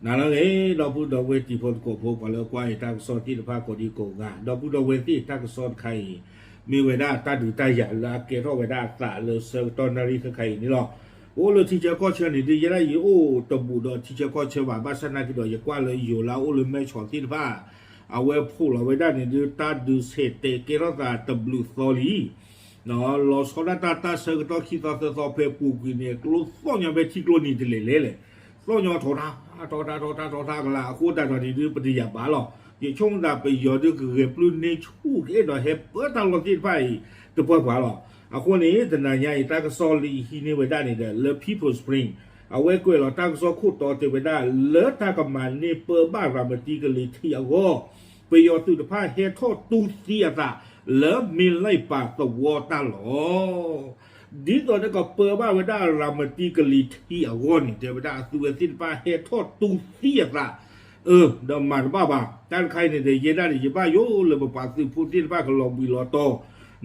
နၤလၢအဂ့ၤ ဒီပုၢ်ဒီဝဲၢ်တံၤဖိသကိးဖိ ပှၤလၢကွၢ်အံၤတၢ်ကစီၣ်သ့ၣ်တဖၣ်ကိးဒံကိးဂၤ, ဒီပုၢ်ဒီဝဲၢ်သ့ၣ် တၢ်ကစီၣ်တခါအံၤ မ့ၢ်ဝဲဒၣ်တၢ်ဒုးတၢ်ယၤလၢအကဲထီၣ်ဝဲဒၣ်အသးလၢဆၢကတီၢ်နၣ်ရံၣ်ခဲခါအံၤန့ၣ်လီၤ. ပအိၣ်လၢထံဆၢကီၢ်ဆၢန့ၣ်ဒုး ယဲဒၣ်ယအိၣ်တဘူးဒီးထံဆၢကီၢ်ဆၢဘၣ်, ဘၣ်ဆၣ်သနာ်က့ဒီး ယကွၢ်လၢယိၤလၢအအိၣ်လၢမဲၢ်ဆီးသ့ၣ်တဖၣ် အဝဲဖီၣ်လီၤဝဲဒၣ်န့ၣ်ဒုး တၢ်ဒုးဆဲးတဲာ်ကဲထီၣ်သးတဘျုးသီလံ လီၤဆီဒၣ်တၢ်တၢ်ဆၢကတီၢ်ခံသီသၢသီဖဲအပူၤကွံာ်န့ၣ် ကျိသီၣ်ညီဖဲထံကျိနံၤတလဲၤလဲၤလဲၣ်, သီၣ်ညီထီးတၢ် ထီးတၢ် ထီးတၢ် ထီးတၢ်ကလၤ အဃိသတးဒီးန့ၣ်ဒုး ပတယာ်ဘၣ်လီၤ. ယဆိကမိၣ်သးပယီၤဒုးကဂဲၤပျုၢ်န့ၢ်ဆူၣ်ကအဲၣ်ဒိးဟဲပၢတၢ်လီၢ်သ့ၣ်တဖၣ်အံၤ တပှၢ်ပှၢ်လီၤ. အဃိန့ၣ် တနၤညါအံၤ တၢ်ကစီၣ်လၢယဟံးန့ၢ်ဝဲဒၣ်န့ၣ်ဒီး လၢ People's Spring အဝဲကွဲးလီၤတၢ်ကစီၣ်ခိၣ်တီတဲဝဲဒၣ် လၢတၢ်ကမၤန့ၢ်ပၢဘၣ်ရၤမတံကလံၤထံးအဂီၢ် ပယီၤသုးတဖၣ်ဟဲထီၣ်တူၢ်သံအသးလၢမ့ၢ်လံပာ်သဝီတၢ်လီၢ် ဒ်သိးဒီးကပၢဘၣ်ဝဲဒၣ်ရၤမတံကလံၤထံးအဂီၢ်န့ၣ် တဲဝဲဒၣ်အသုးဝဲသ့ၣ်တဖၣ်ဟဲထီၣ်တူၢ်သံအသး အၢ ဒီးမၤတဘၣ်ဘၣ်. တၢ်တခါအံၤန့ၣ်ဒီး ယဲဒၣ်န့ၣ် ယဘၣ်ယိၣ်လၢပပှၤသုးဖိသ့ၣ်တဖၣ်ကလီၤဘှံးလီၤတီၤ,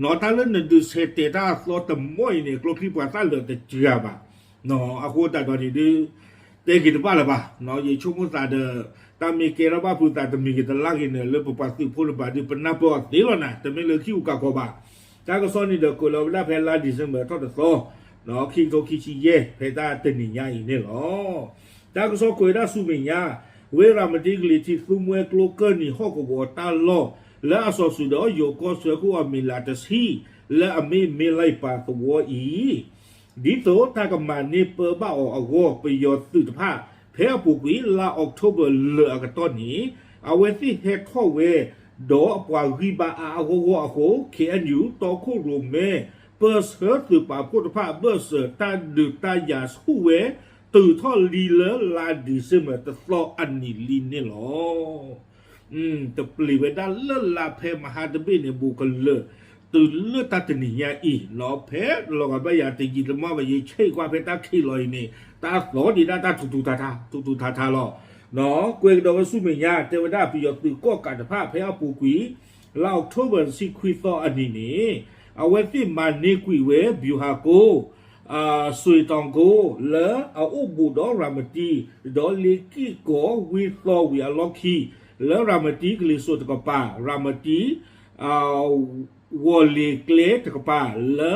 နီၢ်တၢ်လၢနဒုးဆဲးတဲာ်တၢ်အသီတမီၢ်အံၤန့ၣ် ကျိချံပှၤသၣ်လၢာ်တစှၤဘၣ် အဃိသတးဒီးန့ၣ်ဒုး တဲက့ၤတဘၣ်လၢၤဘၣ်. ယဆိကမိၣ်သးဒီး တၢ်မ့ၢ်ကဲထီၣ်ဘၣ်ဖုးသးတမံၤဂ့ၤတလါဂ့ၤန့ၣ် လၢပပှၤသုးဖိတဖၣ်ဒုး ပနၢ်ပၢၢ်အီၤသ့လီၤနၤ, တမ့ၢ်လၢခံအူကးကီးဘၣ်. တၢ်ကစီၣ်န့ၣ်ဒီးကွဲးလီၤဝဲဒၣ်ဖဲလါ December ထီၣ်တသီ ခံကထိခံဆံယဲၢ် ဖဲတၢ်တနံၤညါအံၤန့ၣ်လီၤ. တၢ်ကစီၣ်ကွဲးဝဲဒၣ်ဆူမဲာ်ညါ ဝ့ၢ်ရၤမတံကလံၤထံးသူမှဲကျိကၢၢ်နံၤဟီၣ်ကဝီၤတၢ်လီၢ် လၢအစီၤစုၤဒီးယိၤကီၢ်ဆၢခိၣ်အမံၤလးတဆံ လၢအမ့ၢ်မ့ၢ်လံပာ်သဝီအံၤ ဒ်သိးတၢ်ကမၤန့ၢ်ပၢဘၣ်အီၤအဂီၢ် ပယီၤသုးတဖၣ် ဖဲအပူၤကွံာ်လါ October လၢာ်အကတီၢ်န့ၣ် အဝဲသ့ၣ်ဟဲထီၣ်ဝဲ ဒီးအပှၤဂံၢ်ဘါအါအါဂီၢ်ဂီၢ်အဃိ ခ့ၣ်အဲၣ်ယူၣ် တီခိၣ်ရိၣ်မဲ ပၢၢ်ဆၢသုးပာ်ဖှိၣ်တဖၣ်အဘၢၣ်စၢၤ တၢ်ဒုးတၢ်ယၤဆူၣ်ဝဲ တုၤထီၣ်လံလၢလါ December တသီအနံၤလံန့ၣ်လီၤ. တပျံၤဝဲဒၣ်လၢလါဖဲမဟါတဘ့ၣ်န့ၣ် ဘူးကလၢာ် တုၤလၢတၢ်တနံၤညါအံၤ လီၤဖဲလီၤဂာ်ဘၣ်ယၤတယံာ်တမီၢ်ဘၣ် ယဆဲးကွၢ်ဖဲတၢ်ခံးလီၤအံၤန့ၣ် တၢ်သီဒံးဒၣ်တၢ်ထူထူထါထါ ထူထူထါထါလီၤ. ကွဲးကဒီးဝဲဆူမဲာ်ညါ တဲဝဲဒၣ်ပယီၤသုးကီၣ်ကးတဖၣ်ဖဲအပူၤကွံာ် လါ October တဆံခွံသီအနံၤန့ၣ် အဝဲသ့ၣ်မၤန့ၢ်ကွံာ်ဝဲ ဗျူဟာကုန်း စွယ်တောင်ကုန်း လၢအအိၣ်ဘူးဒီးရၤမတံ ဒီးလ့ၤက့ၣ်ကီၤဝ့ၢ်သီဝံၤအလီၢ်ခံ လၢရၤမတံကလံၤစိးတကပၤ ရၤမတံ ဝီၤလ့ၤကျဲတကပၤ လၢ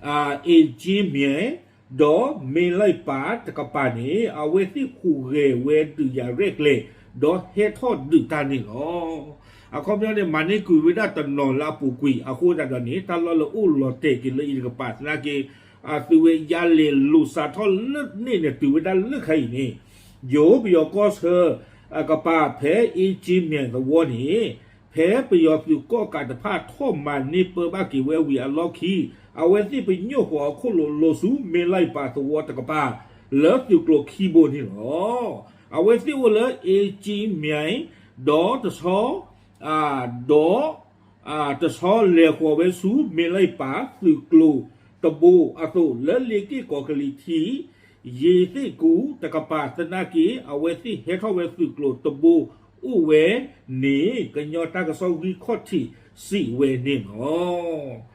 အ့ကၠ့မၠဲၣ် ဒီးမ့ၢ်လံပာ်တကပၤန့ၣ် အဝဲသ့ၣ်ဟူးဂဲၤဝဲဒုးယၤရဲၣ်ကျဲၤ ဒီးဟဲထီၣ်ဒုးတၢ်န့ၣ်လီၤ. အခီပညီန့ၣ် မၤန့ၢ်ကွံာ်ဝဲဒၣ်တနီၤလၢအပူၤကွံာ် အဃိသတးဒီးန့ၣ် တၢ်လီၢ်လၢအိၣ်လီၤတဲာ်က့ၤလၢအံၤတကပၤသနာ်က့ အသုးဝဲယါလဲၤလိာ်စးထီၣ်လၢန့ၣ်န့ၣ် တုၤဝဲဒၣ်လၢခဲအံၤန့ၣ် ယိၤပယီၤကီၢ်ဆၢ အကပၤဖဲအ့ကၠ့မၠဲၣ်သဝီန့ၣ် ဖဲပယီၤသုးကီၣ်ကးတဖၣ်ထီၣ်မၤန့ၢ်ပၢဘၣ်က့ၤဝဲဝံၤအလီၢ်ခံ အဝဲသ့ၣ်ပညိၣ်ဃီၤအခိၣ်လိာ်လိာ်ဆူမ့ၢ်လံပာ်သဝီတကပၤ လၢသုးကျိၤခံဘိန့ၣ်လီၤ. အဝဲသ့ၣ်အိၣ်လၢအ့ကၠ့မၠဲၣ် ဒီးတဆီ ဒီး တဆီလဲၤဃီၤဝဲဆူမ့ၢ်လံပာ်သုးကျိၤတဘိအသိး လၢလ့ၤက့ၣ်ကီၤကလံၤထံး ယ့ၤသ့ၣ်ကူတကပၤသနာ်က့ အဝဲသ့ၣ်ဟဲထီၣ်ဝဲသုးကျိၤတဘိအိၣ်ဝဲန့ၣ် ကညီတၢ်ကစီၣ်ဂံၢ်ခီၣ်ထံးစံးဝဲန့ၣ်လီၤ.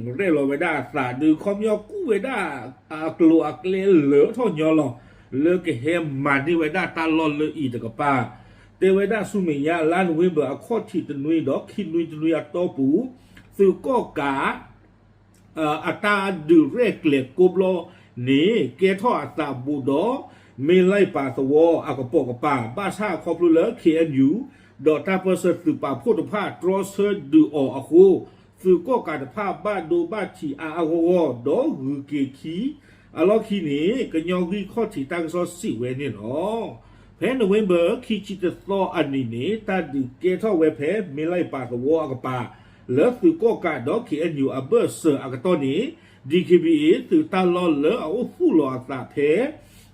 ရဲၣ်လီၤဝဲဒၣ်အသးဒုး ခီပညီကူၣ်ဝဲဒၣ်အကျိၤအကျဲလၢထီၣ်ညီလီၤ လၢကဟဲမၤန့ၢ်ဝဲဒၣ်တၢ်လီၢ်လၢအံၤတကပၤ တဲဝဲဒၣ်ဆူမဲာ်ညါ လါနိၣ်ဝ့ဘၢၣ်အခီၣ်ထံးတနွံဒီး ခံနွံတနွံအတီၢ်ပူၤ သုးကီၣ်ကး အတၢ်ဒုးရဲၣ်ကျဲၤကိးဘျီန့ၣ် ကဲထီၣ်အသးဘူးဒီး မ့ၢ်လံပာ်သဝီအကပိာ်ကပၤ ဘၣ်ဆၣ်အခီဖျိလၢ ခ့ၣ်အဲၣ်ယူၣ် ဒီးတၢ်ပၢၢ်ဆၢသုးပာ်ဖှိၣ်တဖၣ် တြီဆၢဒုးအီၤအဃိ သုးကီၣ်ကးတဖၣ်ဘၣ်ဒိဘၣ်ထံးအါအါဂီၢ်ဂီၢ် ဒီးဂုၤက့ၤခံ အလီၢ်ခံန့ၣ် ကညီဂံၢ်ခီၣ်ထံးတၢ်ကစီၣ်စံးဝဲန့ၣ်လီၤ. ဖဲနိၣ်ဝ့ဘၢၣ် ခံဆံတသီအနံၤန့ၣ် တၢ်ဒုးကဲထီၣ်ဝဲဖဲ မ့ၢ်လံပာ်သဝီအကပၤ လၢသုးကီၣ်ကးဒီး ခ့ၣ်အဲၣ်ယူၣ် အဘၢၣ်စၢၤအကတီၢ်န့ၣ် DKBA သုးတၢ်လီၢ်လၢအအိၣ်သူၣ်လီၤအသးဖဲ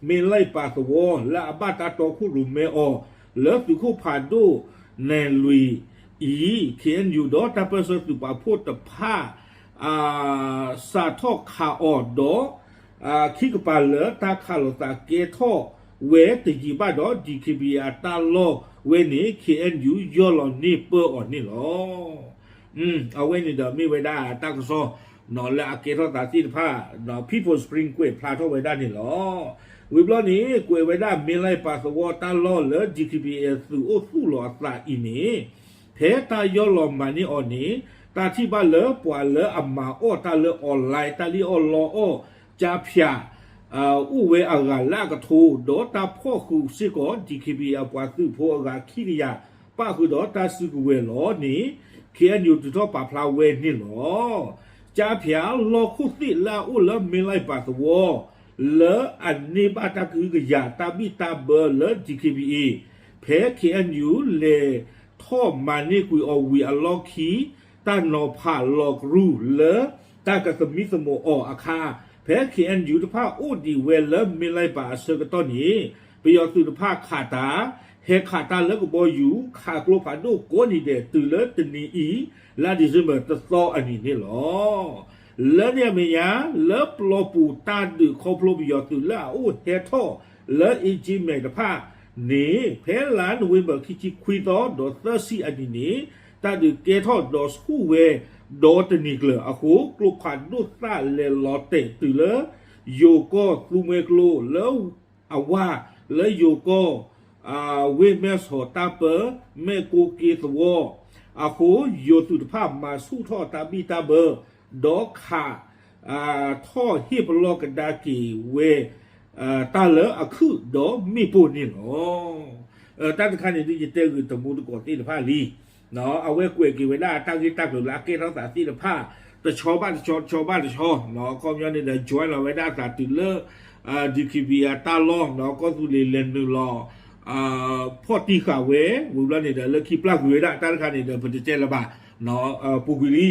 မ့ၢ်လံပာ်သဝီ လၢအဘၣ်တၢ်တီခိၣ်ရိၣ်မဲအီၤ လၢသုးခိၣ်ဖးဒိၣ်နဲၣ်လွံၢ်အံၤ ခ့ၣ်အဲၣ်ယူၣ် ဒီးတၢ်ပၢၢ်ဆၢသုးပာ်ဖှိၣ်တဖၣ် စးထီၣ်ခးအီၤဒီး ခံကပၤလၢတၢ်ခးလိာ်သးကဲထီၣ်ဝဲတယံာ်ဘၣ်ဒီး DKBA အတၢ်လီၢ်ဝဲန့ၣ် ခ့ၣ်အဲၣ်ယူၣ် ယီၢ်လီၤန့ၢ်ပၢအီၤန့ၣ်လီၤ. အဝဲန့ၣ်ဒီးမ့ၢ်ဝဲဒၣ်တၢ်ကစီၣ် လၢအကဲထီၣ်သးသ့ၣ်တဖၣ် People's Spring ကွဲးဖျါထီၣ်ဝဲဒၣ်န့ၣ်လီၤ. ဝံၤဘျီန့ၣ် ကွဲးဝဲဒၣ် မ့ၢ်လၢပာ်သဝီတၢ်လီၢ်လၢ DKBA သုးအိၣ်သူၣ်လီၤအသးအံၤန့ၣ် ဖဲတၢ်ယီၢ်လီၤမၤန့ၢ်အီၤန့ၣ် တၢ်ထံၣ်ဘၣ်လၢပှၤလၢအမၤအီၣ်တၢ်လၢ online တၢ်လံၣ်အီၣ်လီအီၣ် ကၠါဖၠး အိၣ်ဝဲအဂၤလၢအကထိ ဒီးတၢ်ဖီၣ်ဃုာ်စ့ၢ်ကီး DKBA အပှၤသုးဖိအဂၤခံကယၤ ပၣ်ဃုာ်ဒီးတၢ်စုကဝဲၤလီၤန့ၣ် KNU ထုးထီၣ်ပာ်ဖျါဝဲန့ၣ်လီၤ. ကၠါဖၠးလီၢ်ခိၣ်သ့ၣ်လၢအအိၣ်လၢ မ့ၢ်လၢပာ်သဝီ လၢအန့ၢ်ဘၣ်တၢ်ကဟုကယာ်တၢ်ဘံၣ်တၢ်ဘၢလၢ DKBA ဖဲ KNU လဲၤထီၣ်မၤန့ၢ်ကွံာ်အီၤဝံၤအလီၢ်ခံ တၢ်နီၤဖးလီၤကရူၢ်လၢ တၢ်ကသမံသမိးအီၤအခါ ဖဲ KNU တဖၣ်အိၣ်ဒံးဝဲလၢ မ့ၢ်လၢပာ်အဆၢကတီၢ်န့ၣ် ပယီၤသုးတဖၣ်ခးတၢ် ဟဲခးတၢ်လၢကဘီယူၤ ခးကျိဖးဒိၣ်ကိးနံၤဒဲးတုၤလၢတနံၤအံၤ လါ December တသီအနံၤန့ၣ်လီၤ. လၢန့ၣ်အမဲာ်ညါ လၢပျီပူၤတၢ်ဒုးခီဖျိပယီၤသုးလၢအအိၣ်ဟဲထီၣ်လၢ အ့ကၠ့မဲာ်တဖၣ်န့ၣ် ဖဲလါ November ခံဆံခွံသီဒီးသၢဆံအနံၤန့ၣ် တၢ်ဒုးကဲထီၣ်ဒီးဆူၣ်ဝဲ ဒီတနံၤကျၢၤအဃိ ကျိဖးဒိၣ်သၣ်လဲၤလီၤတဲာ်တုၤလၢ ယိၤကီၢ်သူမှဲကျိလၢ အဝါ လၢယိၤကီၢ် ဝ့ၢ်မဲၢ်ဆီးတၢ်ပၢ မဲၢ်ကိက့သဝီ အဃိ ယိၤသုးတဖၣ်မၤဆူၣ်ထီၣ်တၢ်ဘံၣ်တၢ်ဘၢ ဒီးခး ထီၣ်ဟ့ၣ်ပလီၢ်ကဒါက့ၤဝဲ တၢ်လၢအခုၣ်ဒီးမ့ၣ်ပိၢ်န့ၣ်လီၤ. တၢ်တခါန့ၣ်ဒုးယတဲဂုာ်တမူတကိးသ့ၣ်တဖၣ်လံ အဝဲကွဲးက့ၤဝဲဒၣ်တၢ်ဂ့ၢ်တၢ်ကျိၤလၢအကဲထီၣ်သးသ့ၣ်တဖၣ် တဆီဘၣ်တဆီ တဆီဘၣ်တဆီ အခီပညီန့ၣ်ဒီး join လီၤဝဲဒၣ်အသးတုၤလၢ DKBA အတၢ်လီၢ် ကီၢ်သူလ့ၤလဲၤနုာ်လီၤ ဖီၣ်တံၢ်ဃာ်ဝဲ ဝံၤဘျီန့ၣ်ဒီး လၢခံပျၢ်ကွံာ်ဝဲဒၣ်တၢ်တခါန့ၣ်ဒီး ပတတဲလၢၤဘၣ် ပူၤကွံာ်လံ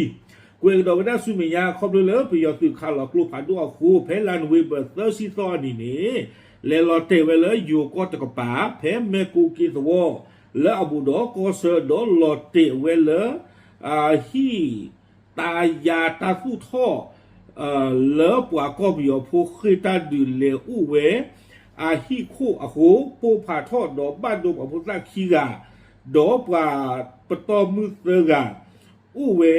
ကွဲးကဒီးဝဲဒၣ်ဆူမဲာ်ညါ ခီဖျိလၢပယီၤသုးခးလီၤကျိဖးဒိၣ်အဃိ ဖဲလါ November သၢဆံသီအနံၤန့ၣ် လဲၤလီၤတဲာ်ဝဲလၢယိၤကီၢ်တကပၤ ဖဲမဲၢ်ကိက့သဝီ လၢအဘူးဒီးကီၢ်ဆၢ ဒီးလီၤတဲာ်ဝဲလၢ ဟံၣ် တၢ်ယါတၢ်သူၣ်ထီၣ် လၢပှၤကီၢ်ပယီၤဖိဃ့ၢ်တၢ်ဒုးလဲၤအိၣ်ဝဲ အဟံၣ်ခိၣ်အဃိ ပိၢ်ဖးထီၣ်ဒီးဘၣ်ဒိပှၤဖိသၣ်ခံဂၤ ဒီးပှၤပတီၢ်မုၢ်သၢဂၤ အိၣ်ဝဲ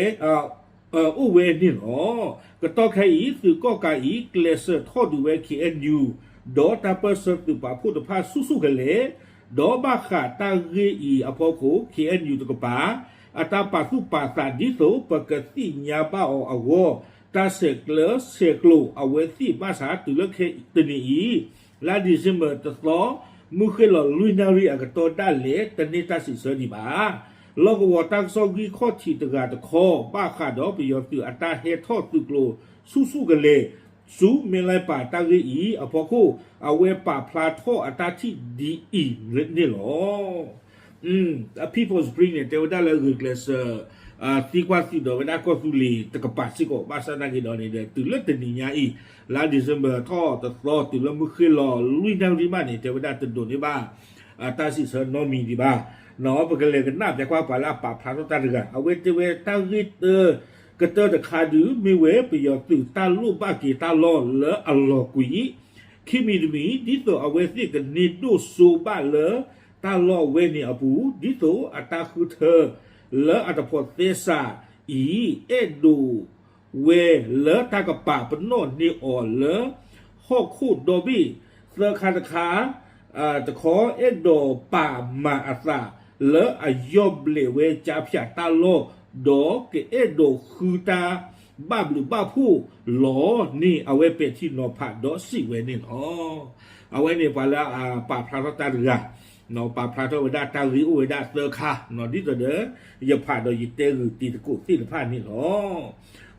အိၣ်ဝဲန့ၣ်လီၤ. ကတီၢ်ခဲအံၤ သုးကီၣ်ကးအံၤ ကျဲးစၢးထီၣ်ဒုးဝဲ KNU ဒီးတၢ်ပၢၢ်ဆၢသုးပာ်ဖှိၣ်တဖၣ်ဆူၣ်ဆူၣ်ကလဲာ် ဒီးဘၣ်ဃးတၢ်ဂ့ၢ်အံၤအဖီခိၣ် KNU တကပၤ အတၢ်ပာ်သူၣ်ပာ်သး ဒ်သိးပကသ့ၣ်ညါဘၣ်အီၤအဂီၢ် တၢ်ဆဲးကျၢဆဲးကျိးအဝဲသ့ၣ်ဘၣ်ဆၣ် တုၤလၢခဲအံၤတနံၤအံၤ လါ December တသီ မုၢ်ဃ့ၢ်လီၤလွံၢ်နၣ်ရံၣ်အကတီၢ်ဒၣ်လဲာ် တန့ၢ်တၢ်စံးဆၢဒံးဘၣ်. လီၢ်ကဝီၤတၢ်ကစီၣ်ဂံၢ်ခီၣ်ထံးတဂၤတခီ ဘၣ်ဃးဒီးပယီၤသုးအတၢ်ဟဲထီၣ်သုးကျိၤဆူၣ်ဆူၣ်ကလဲာ် ဆူမဲၢ်လၢပာ်တၢ်ဂ့ၢ်အံၤအဖီခိၣ် အဝဲပာ်ဖျါထီၣ်အတၢ်ထံၣ်ဒ်အံၤန့ၣ်လီၤ. People's Spring န့ၣ် တဲဝဲဒၣ်လၢဂုာ်ကျဲးစၢး သံကွၢ်သံဒိးဝဲဒၣ်ကီၢ်သူလ့ၤတကပၤစ့ၢ်ကီး ဘၣ်ဆၣ်သနာ်က့ဒီးန့ၣ်ဒီး တုၤလၢတနံၤညါအံၤ လါ December ထီၣ်တသီ တုၤလၢမုၢ်ဃ့ၢ်လီၤလွံၢ်နၣ်ရံၣ်မးန့ၣ် တဲဝဲဒၣ်တဒိးန့ၢ်ဘၣ် တၢ်စံးဆၢနီတမံၤဒံးဘၣ်. ပကလဲၤကနၣ်ပျးကွၢ်ပှၤလၢအပာ်ဖျါထီၣ်တၢ်တဂၤ အဝဲတဲဝဲတၢ်ဂ့ၢ်တၢ ကတၢၢ်တခါဒုး မ့ၢ်ဝဲပယီၤသုးတၢ်လိၣ်ဘၣ်က့ၤတၢ်လီၢ်လၢအလီၤကွံာ် ခံမံၤတမံၤ ဒ်သိးအဝဲသ့ၣ်ကန့ၢ်ဒိၣ်စိဘၣ်လၢတၢ်လီၢ်ဝဲန့ၣ်အပူၤ ဒ်သိးအတၢ်ဃုထၢလၢအတဖိးသဲစးအံၤ အဲၣ်ဒိးဝဲလၢတၢ်ကပာ်ပနီၣ်န့ၢ်အီၤလၢ ဟီၣ်ခိၣ်ဒီဘ့ၣ်သၢခါတခါ တခီ အဲၣ်ဒိးပာ်မၤအသးလၢအယီၢ်ဘျဲးဝဲကၠါဖၠးတၢ်လီၢ် ဒီးကအဲၣ်ဒိးဃုတၢ်ဘၣ်ဘျုးဘၣ်ဖှိၣ်လီၤန့ၣ် အဝဲပဲာ်ထံနီၤဖးဒီးစံးဝဲန့ၣ်လီၤ. အဝဲန့ၣ်ပှၤလၢအပာ်ဖျါထီၣ်တၢ်တဂၤ ပာ်ဖျါထီၣ်ဝဲဒၣ်တၢ်ဂ့ၢ်အိၣ်ဝဲဒၣ်သၢခါ ဒ်သိးဒီး ယဖးဒီးယတဲဂုာ်တံၤသကိးသ့ၣ်တဖၣ်န့ၣ်လီၤ.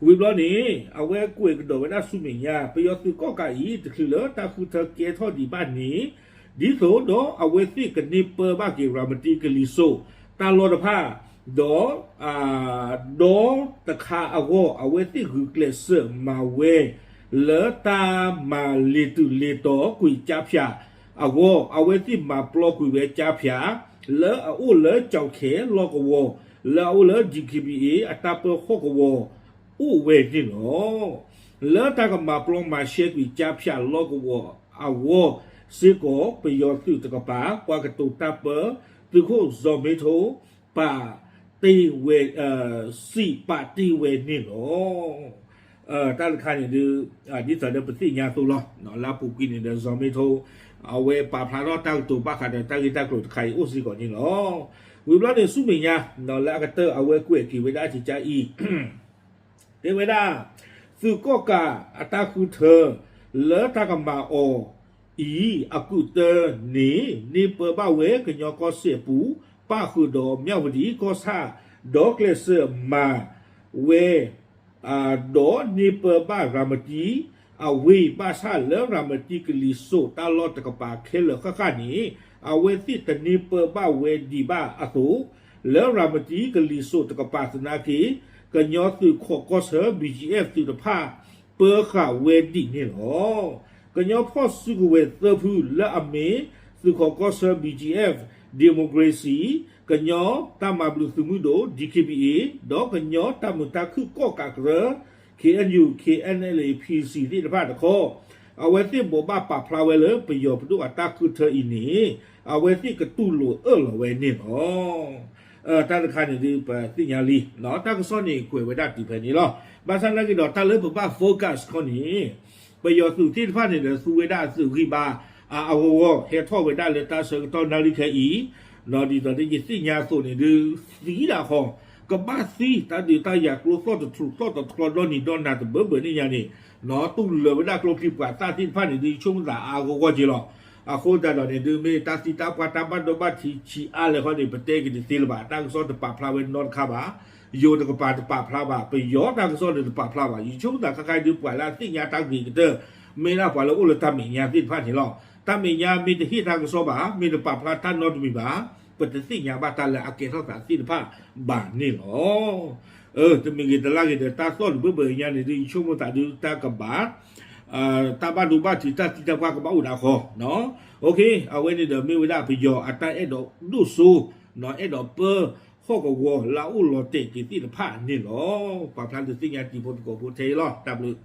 ဝံၤဘျီန့ၣ် အဝဲကွဲးကဒီးဝဲဒၣ်ဆူမဲာ်ညါ ပယီၤသုးကီၣ်ကးအံၤ တချုးလၢတၢ်ဃုထၢကဲထီၣ်ဒံးဘၣ်န့ၣ် ဒ်သိးဒီးအဝဲသ့ၣ်ကန့ၢ်ပၢဘၣ်က့ၤ ရၤမတံကလံၤစိး တၢ်လီၢ်တဖၣ် ဒီး ဒီတခါအဂီၢ် အဝဲသ့ၣ်ဂုာ်ကျဲးစၢးမၤဝဲ လၢတၢ်မၤလ့ၤတုၤလ့ၤတီၤကွံာ်ကၠါဖၠးအဂီၢ် အဝဲသ့ၣ်မၤပျီကွံာ်ဝဲကၠါဖၠး လၢအအိၣ်လၢကၠီၣ်ခဲလီၢ်ကဝီၤ လၢအအိၣ်လၢ DKBA အတၢ်ပၢဟီၣ်ကဝီၤ အိၣ်ဝဲန့ၣ်လီၤ. လၢတၢ်ကမၤပျီမၤရှဲကွံာ်ကၠါဖၠးလီၢ်ကဝီၤအဂီၢ်စ့ၢ်ကီး ပယီၤသုးတကပၤ ပှၤကတိၤတၢ်ပၢ သုးခိၣ်စီၤမ့ထိ ပာ်တ့ၢ်ဝဲ စံးပာ်တ့ၢ်ဝဲန့ၣ်လီၤ. တၢ်တခါန့ၣ်ဒုး ဒ်သိးဒီးပသ့ၣ်ညါအသိးလီၤ, လၢအပူၤကွံာ်န့ၣ်ဒီး စီၤမ့ထိ အဝဲပာ်ဖျါထီၣ်တၢ်ကတိၤဘၣ်ဃးဒီးတၢ်ဂ့ၢ်တၢ်ကျိၤတခါအံၤအိၣ်စ့ၢ်ကီးန့ၣ်လီၤ. ဝံၤဘျီန့ၣ်ဆူမဲာ်ညါ လၢအကတၢၢ်အဝဲကွဲးက့ၤဝဲဒၣ်အကကါအံၤ တဲဝဲဒၣ် သုးကီၣ်ကးအတၢ်ဃုထၢ လၢတၢ်ကမၤအီၤအံၤ အကူာ်တၢန့ၣ် န့ၢ်ပၢဘၣ်ဝဲကညီကီၢ်စဲၣ်အပူၤ ပၣ်ဃုာ်ဒီးမၠၣ်ဝတံၣ်ကီၢ်ဆၣ် ဒီးကျဲးစၢးမၤဝဲ ဒီးန့ၢ်ပၢဘၣ်ရၤမတံအဝ့ၢ် ဘၣ်ဆၣ်လၢရၤမတံကလံၤစိးတၢ်လီၢ်တကပၤခဲလၢာ်ဃၣ်ဃၣ်န့ၣ် အဝဲသ့ၣ်တန့ၢ်ပၢဘၣ်ဝဲဒံးဘၣ်အသိး လၢရၤမတံကလံၤစိးတကပၤသနာ်က့ ကညီသုးခိးကီၢ်ဆၢ ဘီၣ်ကၠံၣ်အဲၣ် သုးတဖၣ် ပၢဃာ်ဝဲဒံးန့ၣ်လီၤ. ကညီဖီၣ်စုကဝဲၤသၢဖုလၢအမ့ၢ် သုးခိးကီၢ်ဆၢ ဘီၣ်ကၠံၣ်အဲၣ် Democracy ကညီတၢ်မၤဘျုးသုးမုၢ်ဒိၣ် ဒီးကညီတၢ်မုာ်တၢ်ခုၣ်ကီၣ်ကးကရၢ ခ့ၣ်အဲၣ်ယူၣ် ခ့ၣ်အဲၣ်အဲၣ်လ် အ့ၣ် ပီၣ်စံၣ် သ့ၣ်တဖၣ်တခီ အဝဲသ့ၣ်ဘိးဘၣ်ပာ်ဖျါဝဲလၢပယီၤပဒိၣ်အတၢ်ဃုထၢအံၤန့ၣ် အဝဲသ့ၣ်ကတူၢ်လိာ်အၢၣ်လီၤဝဲန့ၣ်လီၤ. တၢ်တခါန့ၣ်ဒုးပသ့ၣ်ညါလံ, တၢ်ကစီၣ်န့ၣ်ကွဲးဝဲဒၣ်တုၤဖဲန့ၣ်လီၤ. ဘၣ်ဆၣ်သနာ်က့ဒီး တၢ်လၢပဘၣ် focus ခီန့ၣ် ပယီၤသုးသ့ၣ်တဖၣ်န့ၣ်ဒီး သူဝဲဒၣ်အသုးဂံၢ်ဘါ အါအါဂီၢ်ဂီၢ် ဟဲထီၣ်ဝဲဒၣ်လၢတၢ်ဆၢကတီၢ်နၣ်ရံၣ်ခဲအံၤ, ဒ်သိးဒီးယသ့ၣ်ညါအသိးန့ၣ်ဒုး သံဒၣ်ဃီ ကဘၣ်သံ တၢ်ဒုးတၢ်ယၤကျိသီၣ်တထူးသီၣ်တချီ ဒီနံၤဒီနၤတဘၢဘၢန့ၣ်ညါန့ၣ် တူၢ်လၢာ်ဝဲဒၣ်ကျိချံပှၤသၣ်သ့ၣ်တဖၣ်န့ၣ်ဒုး ယဆိကမိၣ်သးအါအါဂီၢ်ဂီၢ်က့လီၤ. အဃိသတးဒီးန့ၣ်ဒုး မ့ၢ်တၢ်သံတၢ်ပှၢ်တၢ်ဘၣ်ဒိဘၣ်ထံးဆံးအါလဲၣ်ဃီန့ၣ် ပတဲက့ၤတသ့လၢၤဘၣ်. တၢ်ကစီၣ်တပာ်ဖျါဝဲနီတခါဘၣ်, ယိၤတကပၤတပာ်ဖျါဘၣ်, ပယီၤတၢ်ကစီၣ်န့ၣ်တပာ်ဖျါဘၣ်. ယဆိကမိၣ်သးခါခါဒုး ပှၤလၢအသ့ၣ်ညါတၢ်ဂ့ၤကတၢၢ် မ့ၢ်ဒၣ်ပှၤလၢအိၣ်လၢတၢ်မဲာ်ညါသ့ၣ်တဖၣ်န့ၣ်လီၤ. တၢ်မဲာ်ညါမ့ၢ်တဟ့ၣ်တၢ်ကစီၣ်ဘၣ်, မ့ၢ်တပာ်ဖျါတၢ်နီတမံၤဘၣ်, ပတသ့ၣ်ညါဘၣ်တၢ်လၢအကဲထီၣ်သးသ့ၣ်တဖၣ်ဘၣ်န့ၣ်လီၤ. တမံၤဂ့ၤတလါဂ့ၤဒီး တၢ်သီၣ်တဘၢဘၢညါန့ၣ်ဒုး ယဆိကမိၣ်သးဒုးတၢ်ကဘၣ် တၢ်ဘၣ်ဒိဘၣ်ထံးတၢ်သံတၢ်ပှၢ်ကဘၣ်အိၣ်ဒၣ်ဃီ, အဝဲန့ၣ်ဒီးမ့ၢ်ဝဲဒၣ်ပယီၤအတၢ်အဲၣ်ဒိးဒိၣ်စိ အဲၣ်ဒိးပၢဟီၣ်ကဝီၤလၢအအိၣ်လီၤတဲာ်က့ၤသ့ၣ်တဖၣ်န့ၣ်လီၤ. ပာ်ဖျါဒုးသ့ၣ်ညါတံၤဖိသကိးဖိထဲအံၤလီၤ. တၢ်ဘျုး